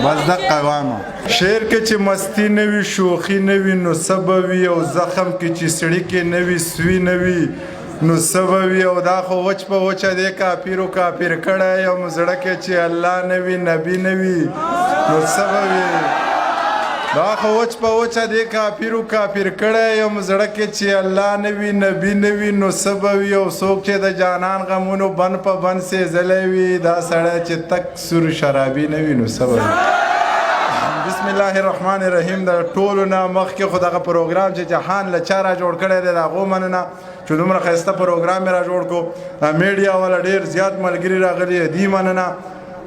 بس دقه وایم. شعر کې چې مستی نه وي، شوخي نه وي، نو څه به وي؟ او زخم کې چې څړیکې نه وي، سوي نه وي، نو څه به وي؟ او دا خو وچ په وچه دی کافرو کافر کړی یم، زړه کې چې الله نه وي، نبي نه وي، نو څه به وي؟ دا خو وچ په وچه دی کافرو کافر کړی یم، زړه کې چې الله نه وي، نبي نه وي، نو څه به وي؟ او څوک چې د جانان غمونو بن په بن سېزلی وي، دا سړی چې تک سور شرابي نه وي، نو څه به وي؟ بسم الله الرحمن الرحیم. د ټولو نه مخکې خو دغه پروګرام چې جهان له چا را جوړ کړی دی، د هغو مننه چې دومره ښایسته پروګرام یې را جوړ کړو. میډیا والا ډېر زیات ملګري راغلي دي، مننه.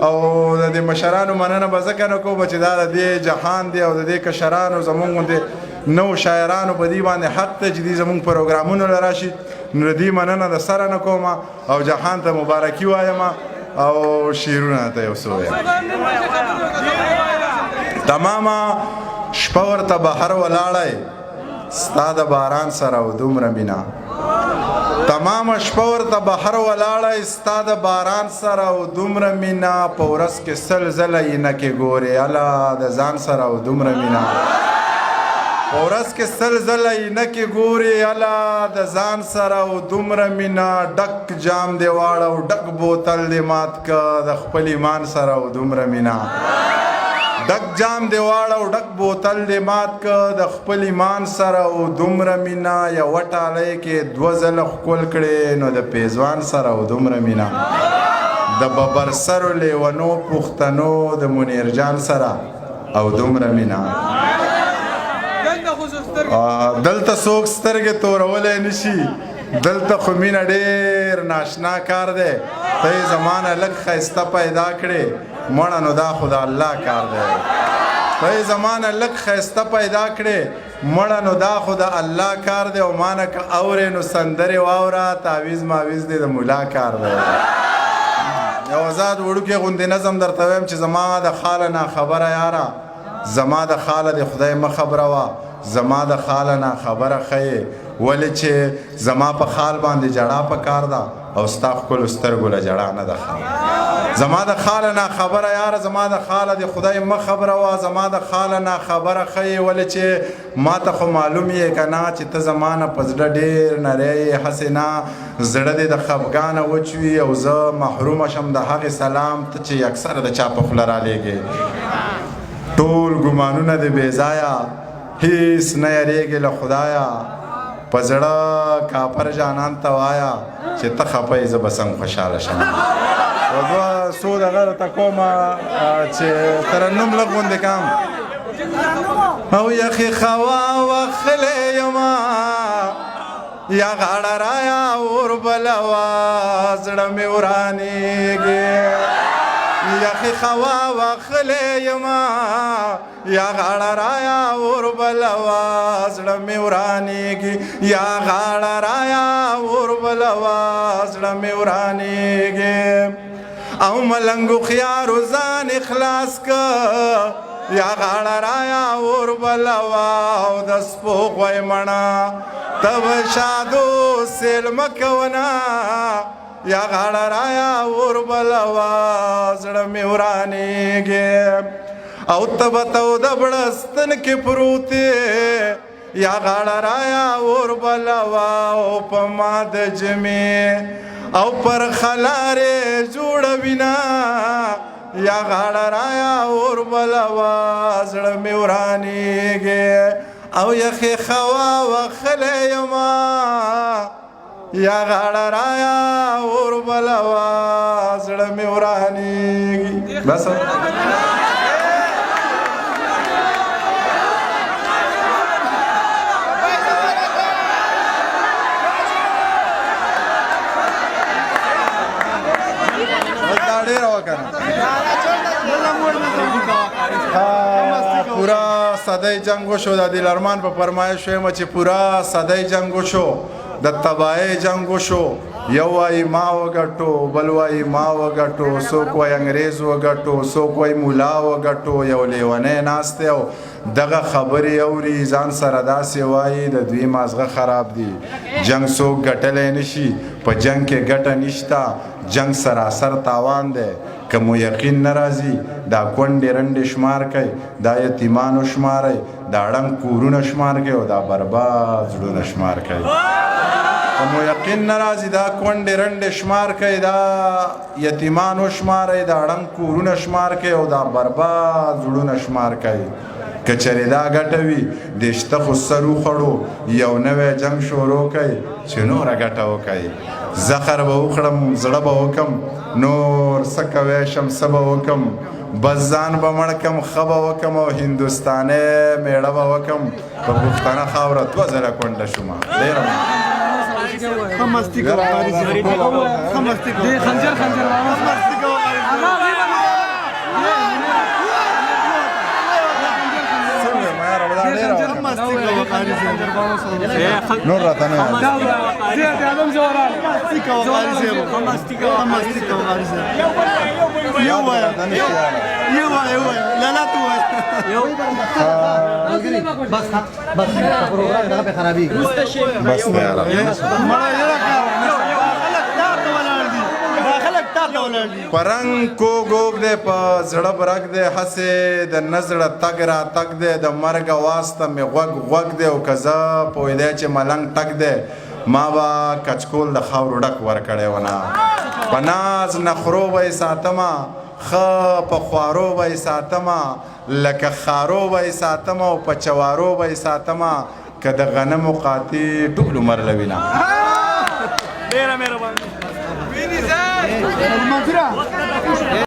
او د دې مشرانو مننه به ځکه نه کوم چې دا د دې جهان دی او د دې کشرانو زمونږ غوندې نو شاعرانو په دې باندې حق دی چې دې زمونږ پروګرامونو له راشي، نو د دې مننه د سره نه کوم او جهان ته مبارکي وایم او شعرونه ته یو څه وایم. تمامه شپه ورته بهر ولاړی ستا د باران سره او دومره مینا، تمامه شپه ورته بهر ولاړی ستا د باران سره او دومره مینا، په ورځ کې 100 ځله عینه کې ګورې الا د ځان سره او دومره مینا، په ورځ کې 100 ځله عینه کې ګورې الا د ځان سره او دومره مینا، ډک جام دی واړه او ډک بوتل دی مات که د خپل ایمان سره او دومره مینا، ډک جام دی واړه او ډک بوتل دی مات که د خپل ایمان سره او دومره مینا، یوه ټالۍ کې 2 ځله ښکل کړې نو د پیزوان سره او دومره مینا، د ببرسرو لیونو پښتنو د منیر جان سره او دومره مینا. دلته څوک سترګې تورولی نشي، دلته خو مینه ډېر ناشنا کار دی، ته یې زمانه لږ ښایسته پیدا کړې مړه نو دا خو د الله کار دی، ته یې زمانه لږ ښایسته پیدا کړې مړه نو دا خو د الله کار دی، او مانه که اورې نو سندرې واوره، تعویذ ماویز دی د مولا کار دی. یو آزاد وړوکی غوندې نظم درته وایم چې زما د خاله ناخبره یاره، زما د خاله د خدای مه خبروه، زما د خاله ناخبره ښه یې، ولې چې زما په خال باندې جړا په کار ده او ستا ښکلو سترګو له جړا نه ده خال. زما د خاله ناخبره یاره، زما د خاله د خدای مه خبروه، زما د خاله ناخبره ښه یې، ولې چې ما ته خو معلوم یې که نه چې ته زما نه په زړه ډېر نری یې، هسې نه زړه دې د خفګانه وچ وي او زه محرومه شم د هغې سلام ته چې اکثره د چا په خوله رالېږې. ټول ګمانونه دې بې ځایه، هیڅ نه یریږې له خدایه، په زړه کاپر جانان ته وایه چې ته خفه یې زه به څنګه خوشحاله شم. او دوه څو دغه درته کوم چې ترنم لږ غوندې کوم. او یخې خوا وخلې یمه یا غاړه رایا اور بلوا زړه مې ورانېږي، یخې خوا وخلې یمه یا غاړه رایا اور بلوا زړه مې ورانېږي، یا غاړه رایا اور بلوا زړه مې ورانېږي. او ملنګو خیارو ځان اخلاص که یا غاړه رایا اور بلوا، او د سپو غوی مڼه ته به شادو سیل مه کوه، یا غاړه رایا اور بلوا زړه مې ورانېږي. او ته به توده بړستن کې پروت یې، یا غاړه رایا اور بلوا، او په ما د جمعې او پر خلارې جوړوي نه، یا غاړه رایا اور بلوا زړه مې ورانېږي. او یخې خوا وخلې یمه یا غاړه رایا اور بلوا زړه مې ورانېږي. بس دا ډېره وکړه، پورا صدی جنگ وشو. د دلارمان په فرمایش وایم چې پورا صدی جنگ وشو، د تباهۍ جنگ وشو، یو وایي ما وګټو، بل وایي ما وګټو، څوک وایي انګریز وګټو، څوک وایي مولا وګټو. یو لیونی ناست دی او دغه خبرې اوري، ځان سره داسې وایي د دوی مازغه خراب دي. جنگ څوک ګټلی نشي، په جنگ کې ګټه نشته، جنگ سراسر تاوان دی. که مو یقین نه راځي دا کونډې رنډې شمار کړئ، دا یتیمانو شمارئ، دا ړنګ کورونه شمار کړئ او دا برباد زړونه شمار کړئ. که مو یقین نه راځي دا کونډې رنډې شمار کړئ، دا یتیمانو شمارئ، دا ړنګ کورونه شمار کړئ او دا برباد زړونه شمار کړئ. که چېرې دا ګټه وي د شته خو سر وخوړو، یو نوی جنګ شروع کړئ چې نوره ګټه وکړئ. زخر به وخړم، زړه به وکم، نور څه کوی شم، څه به وکم، بس ځان به مړ کم، ښه به وکم او هندوستانی مېړه به وکم. په پښتنه خاوره دوه ځله کونډه شومه. ډېره خنجر خنجر نور راته نه بس بس پروګرام دغه په خرابي. بس دی یاره. په رنګ کوږ دی، په زړه برګ دی، هسې د نه زړه تګ را تګ دی، د مرګ اواز ته مې غوږ غوږ دی. او که زه پوهېدی چې ملنګ ټک دی، ما به کچکول د خاورو ډک ورکړی ونه. په ناز نخرو به یې ساتمه، ښه په خوارو به یې ساتمه، لکه خارو به یې ساتمه او په چوارو به یې ساتمه، که د غنمو قاطع ټول عمر لوینه. ډېره مهرباني. منصوره.